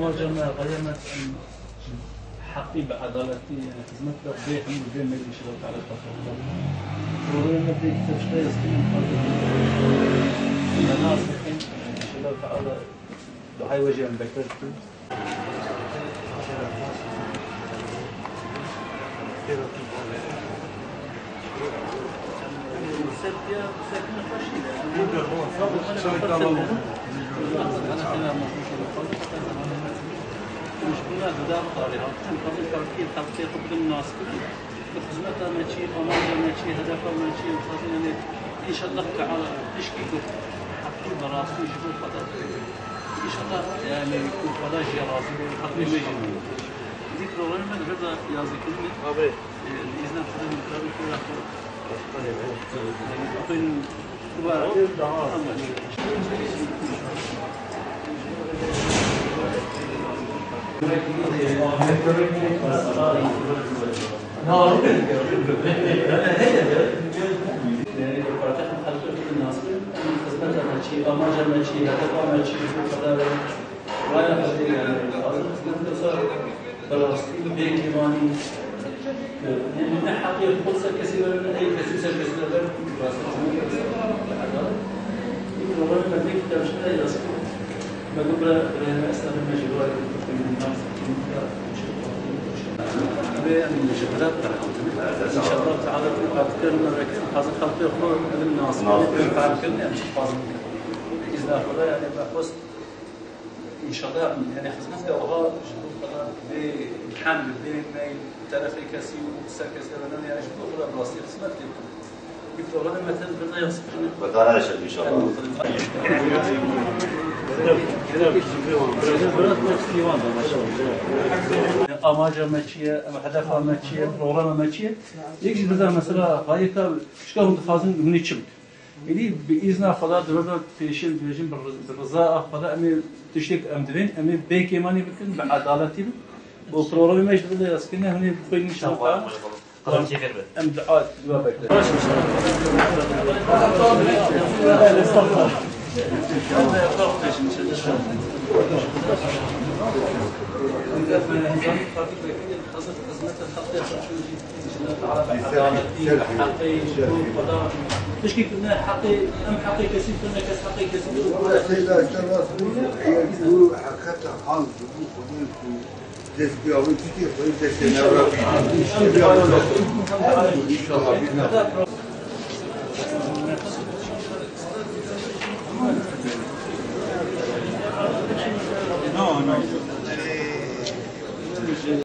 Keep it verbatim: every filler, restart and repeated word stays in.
Hocam, ya, gaye me, em, heqî bi edaletî, yani, hizmet de bê hemû bê me inşallah teala xatir. Doğru me pek tepşte yazık, em, fazla me nasıl, inşallah teala duayê we jî em bekler dikin. Bi xizmeta me çi, amaca me çi, hedefa me çi, dixwazin, yani, inşallah teala tişkî ku heqî bi rastî ji bo Xweda, inşallah, yani, ku Xweda jî razî be, heqî me jî. Dî programê me di vir de yazîkirinê. Abi. E, bi îzna Xweda min karî kira xwe. Yani, xwên Raya xwe tê, yani, hazir xizmet kesa bi rastî bê kêmanî. Yani, ne heqê xwe ser kesî verin, ne ey kesî ser kesî verin. Rastî xizmet kesa bi edalet. Î programê me pek tevşine yazık. Me got bira, bira, esnafê me jî var, nas, Ve em ji bira bi qereqandin. İnşallah Teala tu qatkirin me vekin, hazir xelkê xwe bilim nas, bilim fehmkirin, em çi dixwazin. Bi îzna Xweda, yani, me xwest, inşallah, yani, xizmet ke wiha ji bo Xweda bê hem bê meyl terefê kesî û ser kesî ve ne, yani, ji bo Xweda bi rastî xizmet lê bikin. Bi programê me tên bir de yazık. Xweda neşe inşallah. Amaca me çi ye, hedefa me çi ye, programa me çi ye? Yek jî bize mesela hayata, şka hûn dixwazin hûn ê çi bikin? Êdî bi îzna Xweda di vir de pêşî em dibêjin bi riz-, bi riza a Xweda em ê tiştek em divên, em ê bê kêmanî bikin, bi edaletî bin. Û programê me jî di vir de yazkirine, hûn ê bixwînin inşallah. Em dua, dua bekle. Tişkî ne heqê, em heqê kesî, ne kes heqê kesî. Mesela, sen nasıl bu, eğer bu hakikaten hal bu, bu, bu, Destpêwî dîtî xwe destê newra bî. İnşallah bir ne. No, no.